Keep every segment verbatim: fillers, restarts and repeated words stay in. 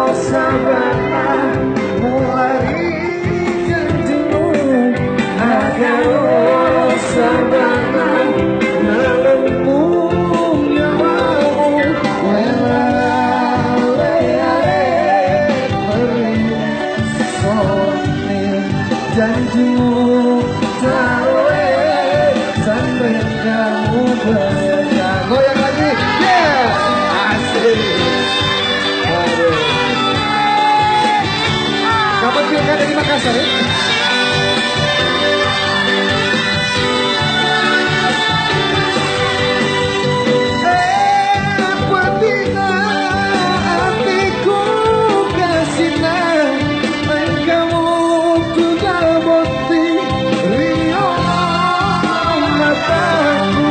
Sabana mulai janjimu, agaro sabana nalemmu nyawamu, wela leare meri sone janjimu taroe, sampai kamu berkata. Goyang lagi, yeah, asik. Aduh. Kapan pilkada di Makassar, ya? Eh, petina atiku kasina, engkamu ku dabotti rio mataku.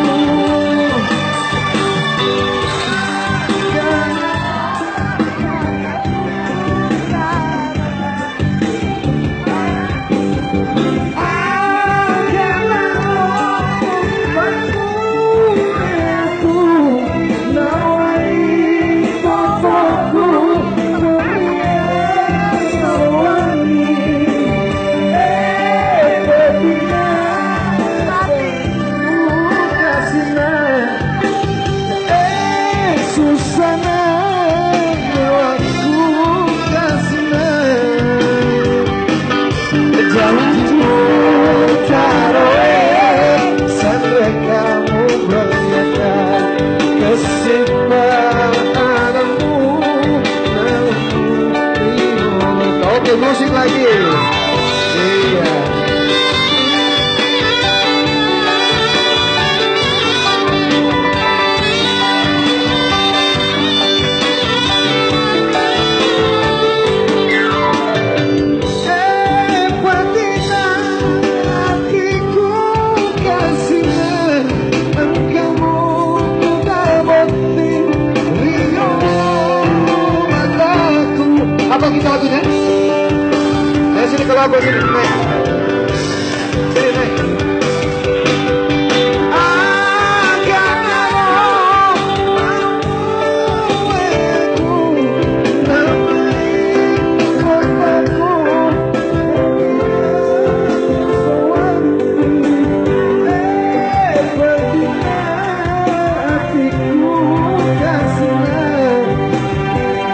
Eh, susana nyawaku kasina. Janjimu taroe, sampai kamu berkata, kesempatanmu. Oke, musik lagi. Iya. Eh, patina atiku kasina, engkamu ku dabotti rio mataku. Apa kita lagunya? Dari sini kalau aku sini, naik.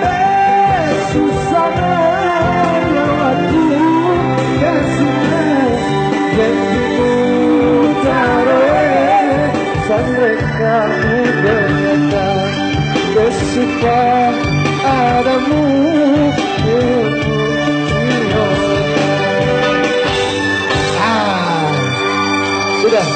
Eh, susana nyawaku kasina, janjimu taroe, sampai kamu berkata, kesempatanmu. Ah, sudah.